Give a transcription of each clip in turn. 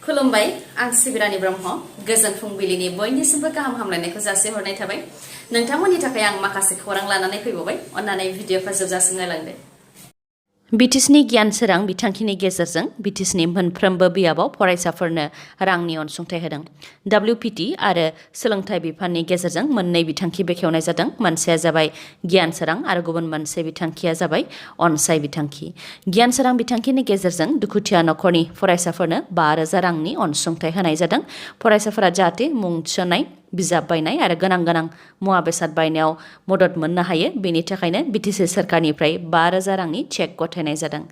खुलुमबाय आं सिबिरानि ब्रह्म गोजोन फुंबिलिनि बयनिसिमबो गाहाम हामलायनायखौ जासिहरनाय थाबाय नोंथांमोननि थाखाय आं माखासे खौरां लानानै फैबावबाय अन्नानै भिडिअखौ जोबजासिम नायलांदो बिटिसिनि गियान सोरां बिथांखिनि गेजेरजों बिटिसिनि मोनफ्रोमबो बियाबाव फरायसाफोरनो रांनि अनसुंथाइ होदों WPT आरो सोलोंथाइ बिफाननि गेजेरजों मोननै बिथांखि बेखेवनाय जादों मोनसेया जाबाय गियान सोरां आरो गुबुन मोनसे बिथांखिया जाबाय अनसाय बिथांखि गियान सोरां बिथांखिनि गेजेरजों दुखुथिया नखरनि फरायसाफोरनो 5,000 रांनि अनसुंथाइ होनाय जादों फरायसाफोरा जाहाथे मुं थिसननाय बिजाब बायनाय आरो गोनां मुवा बेसाद बायनायाव मदद मोननो हायो बेनि थाखायनो बिटिसि सरकारनिफ्राय 5,000 रांनि चेक गथायनाय जादों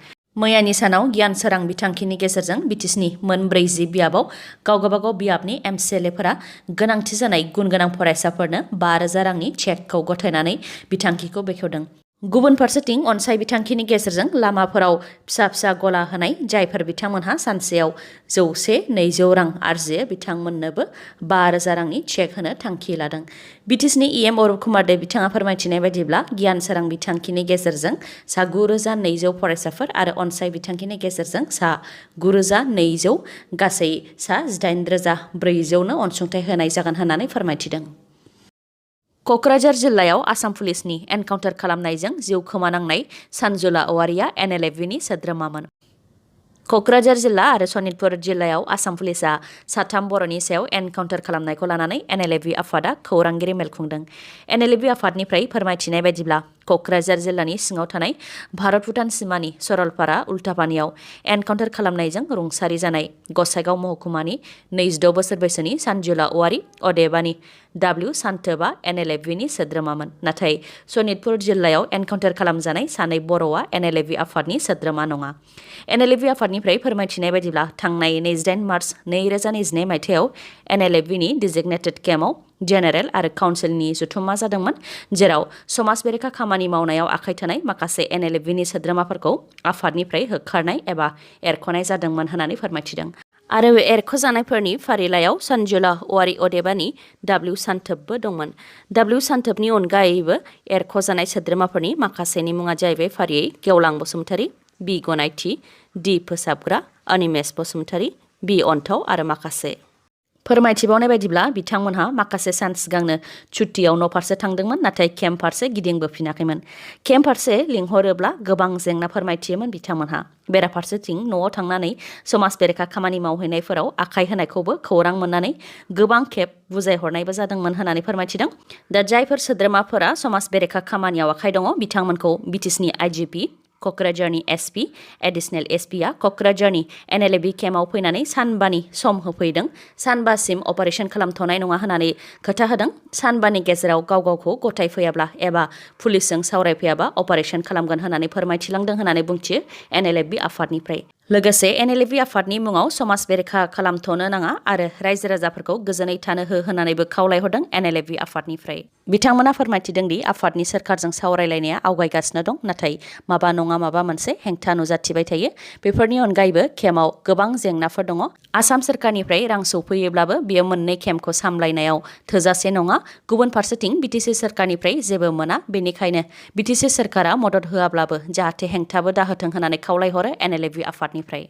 मैयानि सानाव गियान सोरां बिथांखिनि गेजेरजों बिटिसिनि मोन 40 बियाबाव गावगाबागाव बियाबनि MCLAफोरा गोनांथि जानाय गुन गोनां फरायसाफोरनो 5,000 रांनि चेकखौ गथायनानै बिथांखिखौ बेखेवदों गुबुन फारसेथिं अनसाय बिथांखिनि गेजेरजों लामाफोराव फिसा गला होनाय जायफोर बिथांमोनहा सानसेयाव 100-200 रां आरजियो बिथांमोननोबो 5,000 रांनि चेक होनो थांखि लादों बिटिसिनि EM अरुप कुमार दे बिथाङा फोरमायथिनाय बायदिब्ला गियान सोरां बिथांखिनि गेजेरजों सा 9,200 फरायसाफोर आरो अनसाय बिथांखिनि गेजेरजों सा 9,200 गासै सा 18,400 नो अनसुंथाइ होनाय जागोन होननानै फोरमायथिदों कक्राझार जिल्लायाव आसाम पुलिसनि एनकाउन्टार खालामनायजों जिउ खोमानांनाय सानजुला औवारिया NLFBनि सोद्रोमामोन कक्राझार जिल्ला आरो सनितपुर जिल्लायाव आसाम पुलिसा 3 बर'नि सायाव एनकाउन्टार खालामनायखौ लानानै NLFB आफादा खौरांगिरि मेल खुंदों NLFB आफादनिफ्राय फोरमायथिनाय बायदिब्ला कक्राझार जिल्लानि सिङाव थानाय भारत भुटान सिमानि सरलपारा उल्टापानियाव एनकाउन्टार खालामनायजों रुंसारि जानाय गसाइगाव महकुमानि 22 बोसोर बैसोनि सानजुला औवारि अदेबानि W सान्थोबा NLFBनि सोद्रोमामोन नाथाय सनितपुर जिल्लायाव एनकाउन्टार खालामजानाय सानै बर'आ NLFB आफादनि सोद्रोमा नङा NLFB आफादनिफ्राय फोरमायथिनाय बायदिब्ला थांनाय 28 मार्च 2022 मायथाइयाव NLFBनि डिजिगनेटेड केम्पआव जेनेरेल आरो काउन्सिलनि जथुम्मा जादोंमोन जेराव समाज बेरेखा खामानि मावनायाव आखाइ थानाय माखासे NLFBनि सोद्रोमाफोरखौ आफादनिफ्राय होखारनाय एबा एरख'नाय जादोंमोन होननानै फोरमायथिदों आरो एरख'जानायफोरनि फारिलाइयाव सानजुला औवारि अदेबानि W सान्थोबबो दंमोन W सान्थोबनि अनगायैबो एरख'जानाय सोद्रोमाफोरनि माखासेनि मुङा जाहैबाय फारियै गेवलां बसुमतारी B गनायथि D फोसाबग्रा अनिमेश बसुमतारी B अन्थाव आरो माखासे फोरमायथिबावनाय बायदिब्ला बिथांमोनहा माखासे सान सिगांनो छुट्टियाव न'फारसे थांदोंमोन नाथाय केम्प फारसे गिदिंबोफिनाखैमोन केम्प फारसे लिंहरोब्ला गोबां जेंना फोरमायथियोमोन बिथांमोनहा बेराफारसेथिं न'आव थांनानै समाज बेरेखा खामानि मावहैनायफोराव आखाइ होनायखौबो खौरां मोननानै गोबां खेब बुजायहरनायबो जादोंमोन होननानै फोरमायथिदों दा जायफोर सोद्रोमाफोरा समाज बेरेखा खामानियाव आखाइ दङ बिथांमोनखौ बिटिसिनि IGP कक्राझारनि SP एडिशनेल SPआ कक्राझारनि NLFB केम्पआव फैनानै सानबानि सम होफैदों सानबासिम अपारेशन खालामथ'नाय नङा होननानै खोथा होदों सानबानि गेजेराव गावखौ गथायफैयाब्ला एबा पुलिसजों सावरायफैयाबा अपारेशन खालामगोन होननानै फोरमायथिलांदों होननानै बुंथियो NLFB आफादनिफ्राय लोगोसे NLFB आफादनि मुङाव समाज बेरेखा खालामथ'नो नाङा आरो रायजो राजाफोरखौ गोजोनै थानो हो होननानैबो खावलायहरदों NLFB आफादनिफ्राय बिथांमोना फोरमायथिदों दि आफादनि सोरखारजों सावरायलायनाया आवगायगासिनो दं नाथाय माबा नङा माबा मोनसे हेंथा नुजाथिबाय थायो बेफोरनि अनगायैबो केम्पआव गोबां जेंनाफोर दङ आसाम सोरखारनिफ्राय रां सौफैयोब्लाबो बेयो मोननै केम्पखौ सामलायनायाव थोजासे नङा गुबुन फारसेथिं बिटिसि सोरखारनिफ्राय जेबो मोना बेनिखायनो बिटिसि सोरखारा मदद होआब्लाबो जाहाथे हेंथाबो दाहोथों होननानै खावलायहरो NLFB आफादनिफ्राय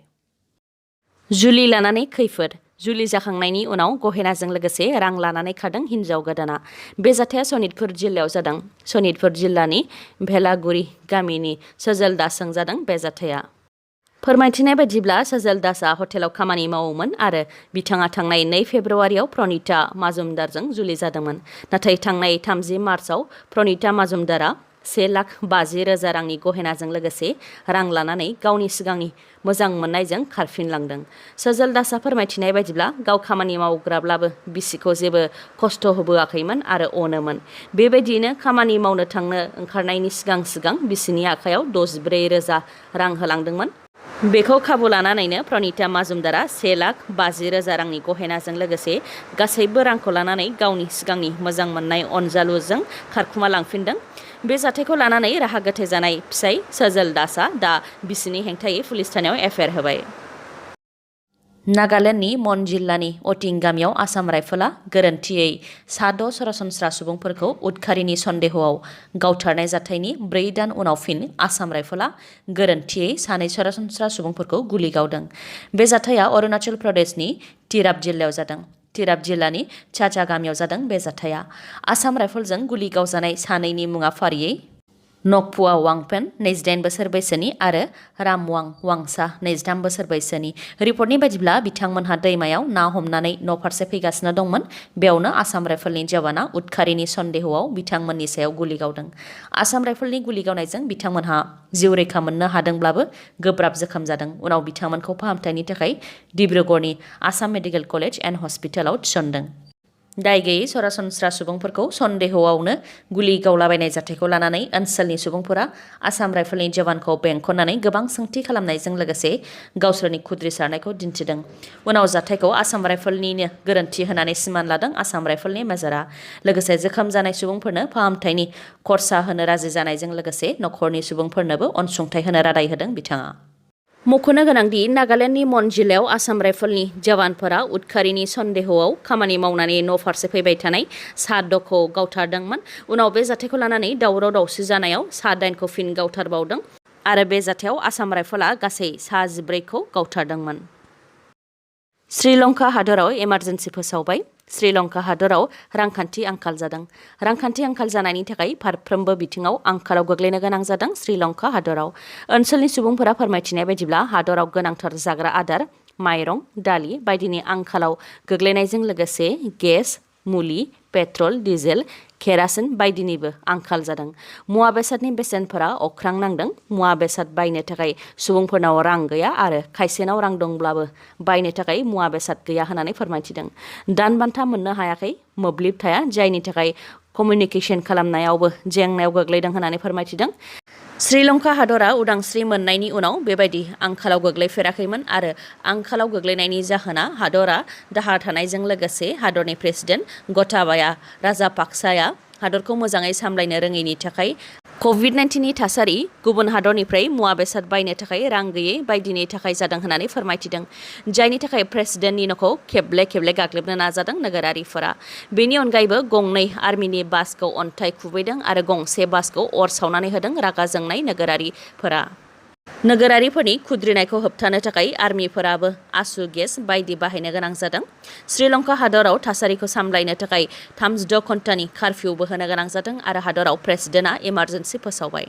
जुलि लानानै खैफोद जुलि जाखांनायनि उनाव गहेनाजों लोगोसे रां लानानै खारदों हिन्जाव गोदाना बे जाथाया सनितपुर जिल्लायाव जादों सनितपुर जिल्लानि भेलागुरि गामिनि सजल दासजों जादों बे जाथाया फोरमायथिनाय बायदिब्ला सजल दासआ हटेलाव खामानि मावोमोन आरो बिथाङा थांनाय 2 फेब्रुवारियाव प्रनिता माजुमदारजों जुलि जादोंमोन नाथाय थांनाय 30 मार्चआव प्रनिता माजुमदारा 1,50,000 रांनि गहेनाजों लोगोसे रां लानानै गावनि सिगांनि मोजां मोननायजों खारफिनलांदों सजल दासआ फोरमायथिनाय बायदिब्ला गाव खामानि मावग्राब्लाबो बिसिखौ जेबो खस्थ' होबोआखैमोन आरो अनोमोन बेबायदियैनो खामानि मावनो थांनो ओंखारनायनि सिगां बिसिनि आखायाव 64,000 रां होलांदोंमोन बेखौ खाबु लानानैनो प्रनिता माजुमदारा 1,50,000 रांनि गहेनाजों लोगोसे गासैबो रांखौ लानानै गावनि सिगांनि मोजां मोननाय अनजालुजों खारखुमा लांफिनदों बे जाथायखौ लानानै राहा गोथे जानाय फिसाय सजल दासआ दा बिसिनि हेंथायै पुलिस थानायाव FIR होबाय नागालेण्डनि मन जिल्लानि अटिं गामियाव आसाम राइफला गोरोन्थियै सा6 सरासनस्रा सुबुंफोरखौ उदखारिनि सन्देहआव गावथारनाय जाथायनि 4 दान उनाव फिन आसाम राइफला गोरोन्थियै 2 सरासनस्रा सुबुंफोरखौ गुलि गावदों। बे जाथाया अरुणाचल प्रदेशनि तिराप जिल्लायाव जादों। तिराप जिल्लानि चाचा गामियाव जादों बे जाथाया। आसाम राइफलजों गुलि गावजानाय सानैनि मुङा फारियै नकपुआ वांपेन 28 बोसोर बैसोनि आरो रामवां वांसा 23 बोसोर बैसोनि। रिपर्टनि बायदिब्ला बिथांमोनहा दैमायाव ना हमनानै न'फारसे फैगासिनो दंमोन। बेयावनो आसाम राइफलनि जवाना उदखारिनि सन्देहआव बिथांमोननि सायाव गुलि गावदों। आसाम राइफलनि गुलि गावनायजों बिथांमोनहा जिउ रैखा मोननो हादोंब्लाबो गोब्राब जोखोम जादों। उनाव बिथांमोनखौ फाहामथायनि थाखाय डिब्रुगड़नि आसाम मेडिकेल कलेज एन्ड हस्पिटालाव थिसनदों। दाय गैयै सरासनस्रा सुबुंफोरखौ सन्देहआवनो गुलि गावलाबायनाय जाथायखौ लानानै ओनसोलनि सुबुंफोरा आसाम राइफलनि जवानखौ बेंखननानै गोबां सोंथि खालामनायजों लोगोसे गावसोरनि खुद्रिसारनायखौ दिन्थिदों। उनाव जाथायखौ आसाम राइफलनिनो गोरोन्थि होनानै सिमान लादों आसाम राइफलनि मेजरा। लोगोसे जोखोम जानाय सुबुंफोरनो फाहामथायनि खरसा होनो राजि जानायजों लोगोसे नखरनि सुबुंफोरनोबो अनसुंथाइ होनो रादाय होदों बिथाङा। मख'नो गोनांदि नागालेण्डनि मन जिल्लायाव आसाम राइफलनि जवानफोरा उदखारिनि सन्देहआव खामानि मावनानै न'फारसे फैबाय थानाय सा6खौ गावथारदोंमोन। उनाव बे जाथायखौ लानानै दावराव दावसि जानायाव सा9खौ फिन गावथारबावदों आरो बे जाथायाव आसाम राइफला गासै सा14खौ गावथारदोंमोन। श्रीलंका हादराव इमारजेन्सि फोसावबाय। श्रीलंका हादराव रांखान्थि आंखाल जादों। रांखान्थि आंखाल जानायनि थाखाय फारफ्रोमबो बिथिङाव आंखालाव गोग्लैनो गोनां जादों श्रीलंका हादराव। ओनसोलनि सुबुंफोरा फोरमायथिनाय बायदिब्ला हादराव गोनांथार जाग्रा आदार, माइरं, दालि बायदिनि आंखालाव गोग्लैनायजों लोगोसे गेस, मुलि, पेट्रल, डिजेल, केरासिन बायदिनिबो आंखाल जादों। मुवा बेसादनि बेसेनफोरा अख्रां नांदों। मुवा बेसाद बायनो थाखाय सुबुंफोरनाव रां गैया आरो खायसेनाव रां दंब्लाबो बायनो थाखाय मुवा बेसाद गैया होननानै फोरमायथिदों। दान बान्था मोननो हायाखै, मोब्लिब थाया, जायनि थाखाय कमिउनिकेसन खालामनायावबो जेंनायाव गोग्लैदों होननानै फोरमायथिदों। श्रीलंका हादरा उदांस्रि मोननायनि उनाव बेबायदि आंखालाव गोग्लैफेराखैमोन आरो आंखालाव गोग्लैनायनि जाहोना हादरा दाहार थानायजों लोगोसे हादरनि प्रेसिडेन्ट गटाबाया राजापाक्साया हादरखौ मोजाङै सामलायनो रोङैनि थाखाय कभिड-19नि थासारि, गुबुन हादरनिफ्राय मुवा बेसाद बायनो थाखाय रां गैयै बायदिनि थाखाय जादों होननानै फोरमायथिदों। जायनि थाखाय प्रेसिडेन्टनि न'खौ खेबले खेबले गाग्लोबनो नाजादों नोगोरारिफोरा। बेनि अनगायैबो गंनै आर्मिनि बासखौ अन्थाइ खुबैदों आरो गंसे बासखौ अर सावनानै होदों रागा जोंनाय नोगोरारिफोरा। नोगोरारिफोरनि खुद्रिनायखौ होबथानो थाखाय आर्मिफोराबो आसु गेस बायदि बाहायनो गोनां जादों। श्रीलंका हादराव थासारिखौ सामलायनो थाखाय 36 घन्टानि कारफिउबो होनो गोनां जादों आरो हादराव प्रेसिडेन्टआ इमारजेन्सि फोसावबाय।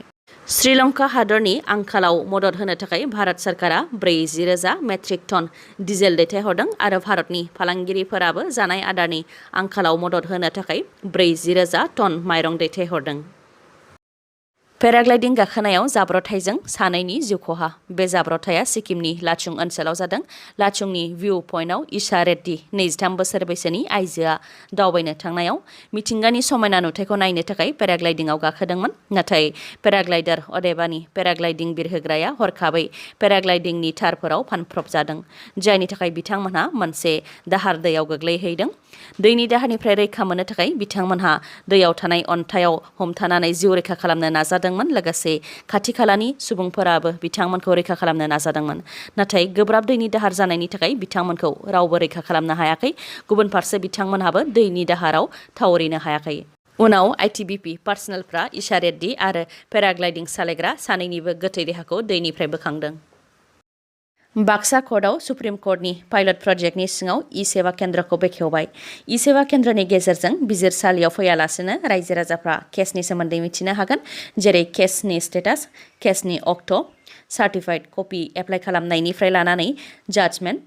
श्रीलंका हादरनि आंखालाव मदद होनो थाखाय भारत सरकारा 40,000 मेट्रिक टन डिजेल दैथायहरदों आरो भारतनि फालांगिरिफोराबो जानाय आदारनि आंखालाव मदद होनो थाखाय 40,000 टन माइरं दैथायहरदों। पेराग्लाइडिं गाखोनायाव जाब्रबथायजों सानैनि जिउ खहा। बे जाब्रबथाया सिक्किमनि लाचुं ओनसोलाव जादों। लाचुंनि भिउ पइन्टआव ईशा रेड्डी 23 बोसोर बैसोनि आइजोआ दावबायनो थांनायाव मिथिंगानि समायना नुथायखौ नायनो थाखाय पेराग्लाइडिंआव गाखोदोंमोन। नाथाय पेराग्लाइडार अदेबानि पेराग्लाइडिं बिरहोग्राया हरखाबै पेराग्लाइडिंनि थारफोराव फानफ्रबजादों, जायनि थाखाय बिथांमोनहा मोनसे दाहार दैयाव गोग्लैहैदों। दैनि दाहारनिफ्राय रैखा मोननो थाखाय बिथांमोनहा दैयाव थानाय अन्थायाव हमथानानै जिउ रैखा खालामनो नाजादोंमोन। लोगोसे खाथि खालानि सुबुंफोराबो बिथांमोनखौ रैखा खालामनो नाजादोंमोन। नाथाय गोब्राब दैनि दाहार जानायनि थाखाय बिथांमोनखौ रावबो रैखा खालामनो हायाखै। गुबुन फारसे बिथांमोनहाबो दैनि दाहाराव थावरिनो हायाखै। उनाव आइटिबिपि पार्सनेलफ्रा ईशा रेड्डी आरो पेराग्लाइडिं सालायग्रा सानैनिबो गोथै देहाखौ दैनिफ्राय बोखांदों। बाक्सा कर्टआव सुप्रिम कर्टनि पाइलट प्रजेक्टनि सिङाव ई-सेवा केन्द्रखौ बेखेवबाय। ई-सेवा केन्द्रनि गेजेरजों बिजिरसालियाव फैयालासेनो रायजो राजाफ्रा केसनि सोमोन्दै मिथिनो हागोन, जेरै केसनि स्टेटास, केसनि अक्ट', सार्टिफाइड कपि एप्लाइ खालामनायनिफ्राय लानानै जाजमेन्ट,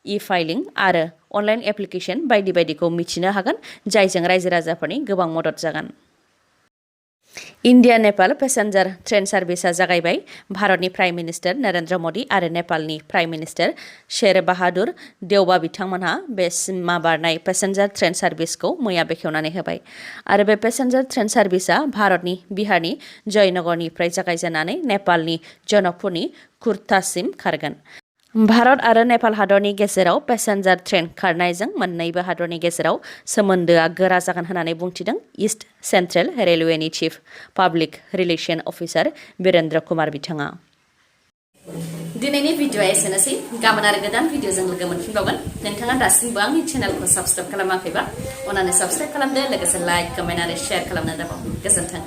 ई-फाइलिं आरो अनलाइन एप्लिकेशन बायदि बायदिखौ मिथिनो हागोन, जायजों रायजो राजाफोरनि गोबां मदद जागोन। इन्डिया नेपाल पेसेन्जार ट्रेन सार्भिसा जागायबाय। भारतनि प्राइम मिनिस्टार नरेन्द्र मदि आरो नेपालनि प्राइम मिनिस्टार शेर बाहादुर देउबा बिथांमोनहा बे सिमा बारनाय पेसेन्जार ट्रेन सार्भिसखौ मैया बेखेवनानै होबाय। आरो बे पेसेन्जार ट्रेन सार्भिसा भारतनि बिहारनि जयनगरनिफ्राय जागायजेननानै नेपालनि जनकपुरनि कुर्तासिम खारगोन। भारत आरो नेपाल हादरनि गेजेराव पेसेन्जार ट्रेन खारनायजों मोन्नैबो हादरनि गेजेराव सोमोन्दोआ गोरा जागोन होननानै बुंथिदों इस्ट सेन्ट्रेल रेलवेनि chief public relation officer Virendra Kumar बिथाङा। दिनैनि भिडिअआ एसेनोसै गाबोन आरो गोदान भिडिअजों लोगो मोनफिनबावगोन नोंथाङा दासिमबो आंनि चेनेलखौ साबस्क्राइब खालामाखैबा अन्नानै साबस्क्राइब खालामदो लोगोसे लाइक कमेन्ट आरो शेयार खालामनो दाबाव गोजोन्थों